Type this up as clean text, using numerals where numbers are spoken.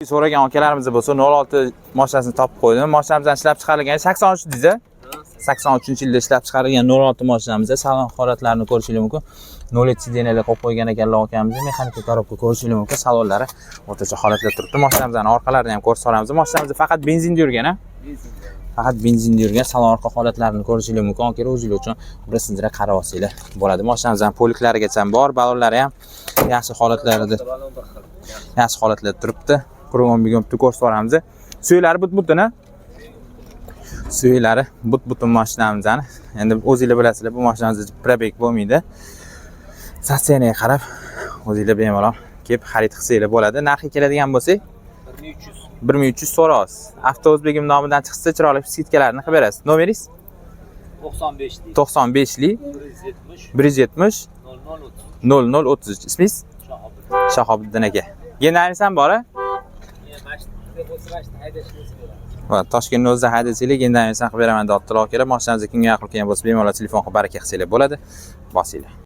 So'ragan akalarimiz bo'lsa, 06 mashinasini topib qo'ydim. Mashinamizdan ishlab chiqarilgan 83 deysiz. 83-yilda ishlab chiqarilgan 06 mashinamizda salon holatlarini ko'rishingiz mumkin. 07 сиденье lar qo'yib qo'ygan ekanlar akamiz. Mexanika коробка ko'rishingiz mumkin. Salonlari o'rtacha holatda turibdi. Mashinamizning orqalarini ham ko'rsatib olamiz. Mashinamiz faqat benzinda yurgan, a? Faqat benzinda yurgan, salon orqa holatlarini ko'rishingiz mumkin. Akalar, o'zinglar uchun bir sizlar qarab olsanglar bo'ladi. Mashinamizning poliklarigacha bor, ballonlari ham yaxshi holatlarida, yaxshi holatlarda turibdi. Кругом бегом bitta ko'rsatib yuboramiz. Suyaklari but butun, a? Suyaklari but butun mashinamizni. Endi o'zinglar bilasizlar, bu mashinamizda пробег bo'lmaydi. Состояние ga qarab o'zinglar bemalol kelib xarid qilsanglar bo'ladi. Narxi keladigan bo'lsak, 1300. 1300 so'raysiz. Avto O'zbegim nomidan chiqsa, chiroyli скидка larni qilib berasiz. Nomeringiz? 95 lik. 95 lik. 170. 170. 00 30. 00 33. Ismingiz? Shahobiddin. Shahobiddin aka. Gendarmisi ham bor, a? Mashina bo'lsa, mashina haydashni o'zi beradi. Va Toshkentni o'zida haydasanglar, gendarmisi qilib beraman deyaptilar akalar. Mashinamizga kimga yaqin kelgan bo'lsa, bemalol telefon qilib baraka qilsanglar bo'ladi. Bosinglar.